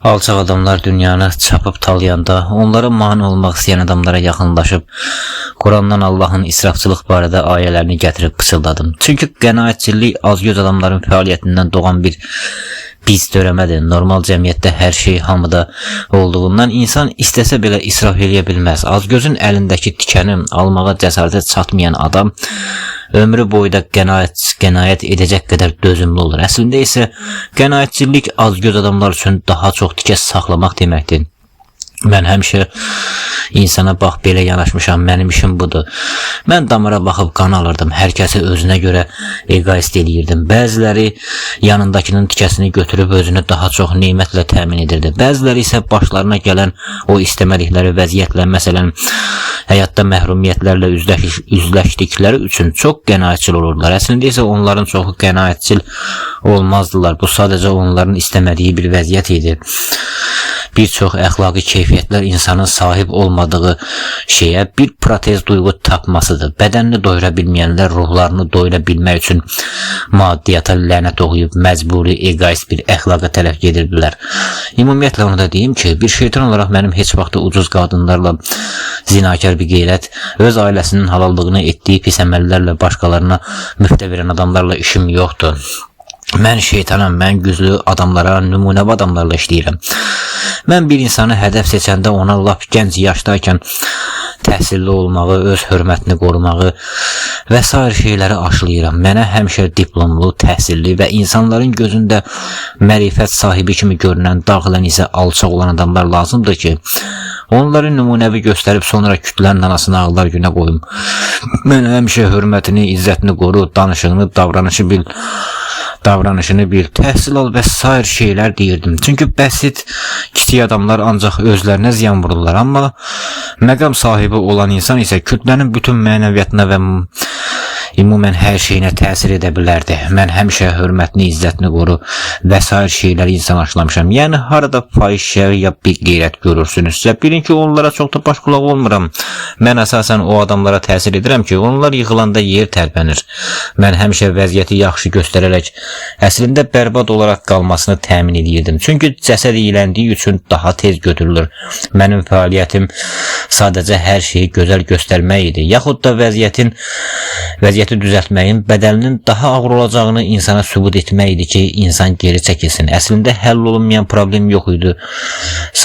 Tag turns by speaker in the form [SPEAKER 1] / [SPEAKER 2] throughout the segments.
[SPEAKER 1] Alçaq adamlar dünyanı çapıb talayanda, onlara mane olmaq istəyən adamlara yaxınlaşıb Qurandan Allahın israfçılıq barədə ayələrini gətirib pıçıldadım. Çünki qənaətçilik azgöz adamların fəaliyyətindən doğan bir biz törəmədir. Normal cəmiyyətdə hər şey hamıda olduğundan insan istəsə belə israf eləyə bilməz. Azgözün əlindəki tikəni almağa cəsarətə çatmayan adam ömrü boyu da qənaət edəcək qədər dözümlü olur. Əslində isə qənaətçilik azgöz adamlar üçün daha çox tikə saxlamaq deməkdir. Mən həmişə insana bax belə yanaşmışam, mənim işim budur. Mən damara baxıb qan alırdım. Hər kəsi özünə görə egoist eləyirdim. Bəziləri yanındakının tikəsini götürüb özünü daha çox nemətlə təmin edirdi. Bəziləri isə başlarına gələn o istəmədikləri vəziyyətlə, məsələn, həyatda məhrumiyyətlərlə üzləşdikləri üçün çox qənaətçil olurdular. Əslində isə onların çoxu qənaətçil olmazdılar. Bu sadəcə onların istəmədiyi bir vəziyyət idi. Bir çox əxlaqi keyfiyyətlər insanın sahib olmadığı şeyə bir protez duyğu tapmasıdır. Bədənini doyura bilməyənlər ruhlarını doyura bilmək üçün maddiyyata lənət oxuyub məcburi egoist bir əxlaqa tərəf gedirdilər. Ümumiyyətlə onu da deyim ki, bir şeytan olaraq mənim heç vaxt ucuz qadınlarla zinakar bir qeyrət, öz ailəsinin halallığını etdiyi pis əməllərlə başqalarına müftə verən adamlarla işim yoxdur. Mən şeytanam, mən güclü adamlara, nümunəvi adamlarla işləyirəm. Mən bir insanı hədəf seçəndə ona lap gənc yaşdaykən təhsilli olmağı, öz hörmətini qorumağı və sair şeyləri aşılayıram. Mənə həmişə diplomlu, təhsilli və insanların gözündə mərifət sahibi kimi görünən, daxilən isə alçaq olan adamlar lazımdır ki, onları nümunəvi göstərib sonra kütlənin anasını ağlar günə qoyum. Mən həmişə hörmətini, izzətini qoru, danışığını, davranışı bil, davranışını bil, təhsil al və sair şeylər deyirdim. Çünki bəsit, kiçik adamlar ancaq özlərinə ziyan vururlar, amma məqam sahibi olan insan isə kütlənin bütün mənəviyyatına və ümumən hər şeyinə təsir edə bilərdi. Mən həmişə hörmətini, izzətini qoru və sair şeyləri insan aşılamışam. Yəni harada fahişə ya bir qeyrət görürsünüzsə, bilin ki, onlara çox da baş qulaq olmuram. Mən əsasən o adamlara təsir edirəm ki, onlar yıxılanda yer tərpənir. Mən həmişə vəziyyəti yaxşı göstərərək əslində bərbad olaraq qalmasını təmin edirdim. Çünki cəsəd iyləndiyi üçün daha tez götürülür. Mənim fəaliyyətim sadəcə hər şeyi gözəl göstərmək idi. Yaxud da vəziyyəti düzəltməyin bədəlinin daha ağır olacağını insana sübut etmək idi ki, insan geri çəkilsin. Əslində həll olunmayan problem yox idi.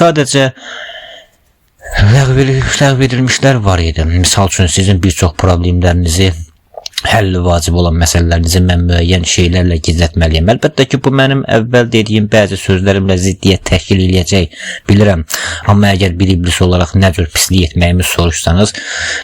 [SPEAKER 1] Sadəcə ləğv edilmişlər var idi. Misal üçün sizin bir çox problemlərinizi, həlli vacib olan məsələlərinizi mən müəyyən şeylərlə gizlətməliyəm. Əlbəttə ki, bu mənim əvvəl dediyim bəzi sözlərimlə ziddiyyət təşkil eləyəcək, bilirəm. Amma əgər bir iblis olaraq nə cür pislik etməyimi soruşsanız,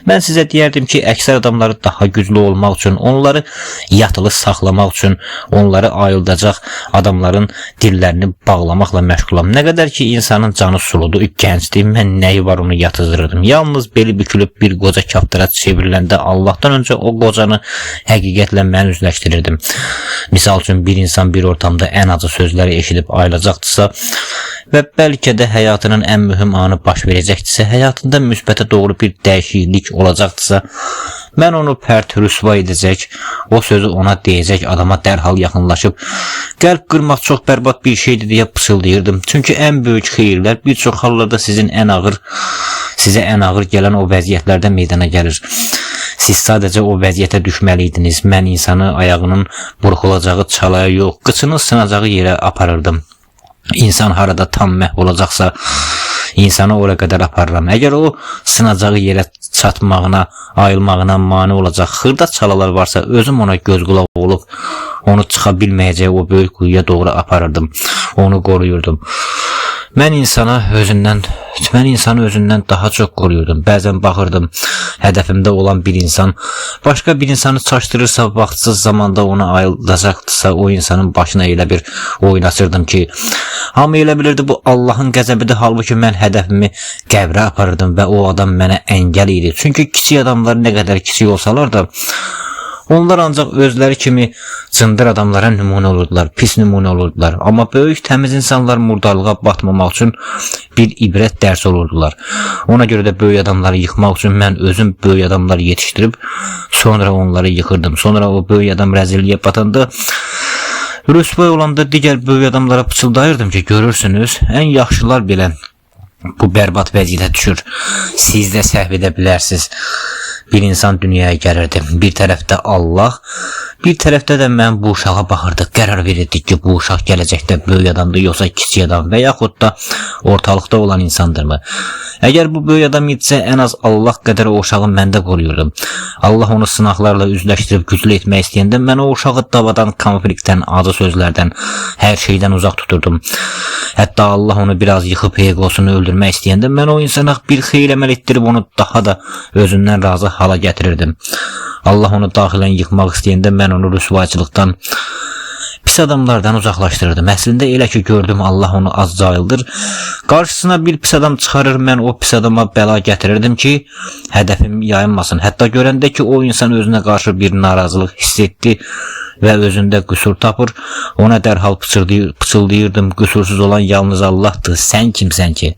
[SPEAKER 1] mən sizə deyərdim ki, əksər adamları daha güclü olmaq üçün, onları yatılı saxlamaq üçün, onları ayıldacaq adamların dillərini bağlamaqla məşğulam. Nə qədər ki, insanın canı suludur, gəncdir, mən nəyi var onu yatızdırırdım. Yalnız beli bükülüb bir qoca kaftıra çevriləndə Allahdan öncə o qocanı həqiqətlə mən üzləşdirirdim. Misal üçün bir insan bir ortamda ən acı sözləri eşidib ayılacaqdısa və bəlkə də həyatının ən mühüm anı baş verəcəkdirsə, həyatında müsbətə doğru bir dəyişiklik olacaqdısa, mən onu pərt rüsva edəcək, o sözü ona deyəcək adama dərhal yaxınlaşıb qəlb qırmaq çox bərbad bir şeydir deyə pıçıldayırdım. Çünki ən böyük xeyirlər bir çox hallarda sizin ən ağır, sizə ən ağır gələn o vəziyyətlərdə meydana gəlir. Siz sadəcə o vəziyyətə düşməliydiniz. Mən insanı ayağının burxulacağı çalaya yox, qıçının sınacağı yerə aparırdım. İnsan harada tam məhv olacaqsa, insanı ora qədər aparıram. Əgər o sınacağı yerə çatmağına, ayılmağına mane olacaq xırda çalalar varsa, özüm ona göz qulaq olub onu çıxa bilməyəcəyi o böyük quyuya doğru aparırdım. Onu qoruyurdum. Mən insanı özündən daha çox qoruyurdum. Bəzən baxırdım, hədəfimdə olan bir insan başqa bir insanı çaşdırırsa, vaxtsız zamanda onu ayıldacaqdısa, o insanın başına elə bir oyun açırdım ki, hamı elə bilirdi bu Allahın qəzəbidir. Halbuki mən hədəfimi qəbrə aparırdım və o adam mənə əngəl idi. Çünki kiçik adamlar nə qədər kiçik olsalar da, onlar ancaq özləri kimi cındır adamlara nümunə olurdular, pis nümunə olurdular. Amma böyük, təmiz insanlar murdarlığa batmamaq üçün bir ibrət dərsi olurdular. Ona görə də böyük adamları yıxmaq üçün mən özüm böyük adamlar yetişdirib sonra onları yıxırdım. Sonra o böyük adam rəzilliyə batanda Rüsvay olanda digər böyük adamlara pıçıldayırdım ki, görürsünüz, ən yaxşılar belə bu bərbad vəziyyətə düşür. Siz də səhv edə bilərsiniz. Bir insan dünyaya gəlirdi. Bir tərəfdə Allah, bir tərəfdə də mən bu uşağa baxırdıq. Qərar verirdik ki, bu uşaq gələcəkdə böyük adamdır, yoxsa kiçik adam və yaxud da ortalıqda olan insandırmı? Əgər bu böyük adam itsə, ən az Allah qədər o uşağı mən də qoruyurdum. Allah onu sınaqlarla üzləşdirib güclü etmək istəyəndə mən o uşağı davadan, konfliktdən, acı sözlərdən, hər şeydən uzaq tuturdum. Hətta Allah onu biraz yıxıb egosunu öldürmək istəyəndə mən o insana bir xeyir əməl etdirib onu daha da özündən razı hala gətirirdim. Allah onu daxilən yıxmaq istəyəndə mən onu rüsvayçılıqdan, pis adamlardan uzaqlaşdırırdım. Əslində elə ki gördüm Allah onu az cayıldır. Qarşısına bir pis adam çıxarır, mən o pis adama bəla gətirirdim ki, hədəfim yayınmasın. Hətta görəndə ki o insan özünə qarşı bir narazılıq hiss etdi və özündə qüsur tapır, ona dərhal pıçıldayırdım. Qüsursuz olan yalnız Allahdır. Sən kimsən ki?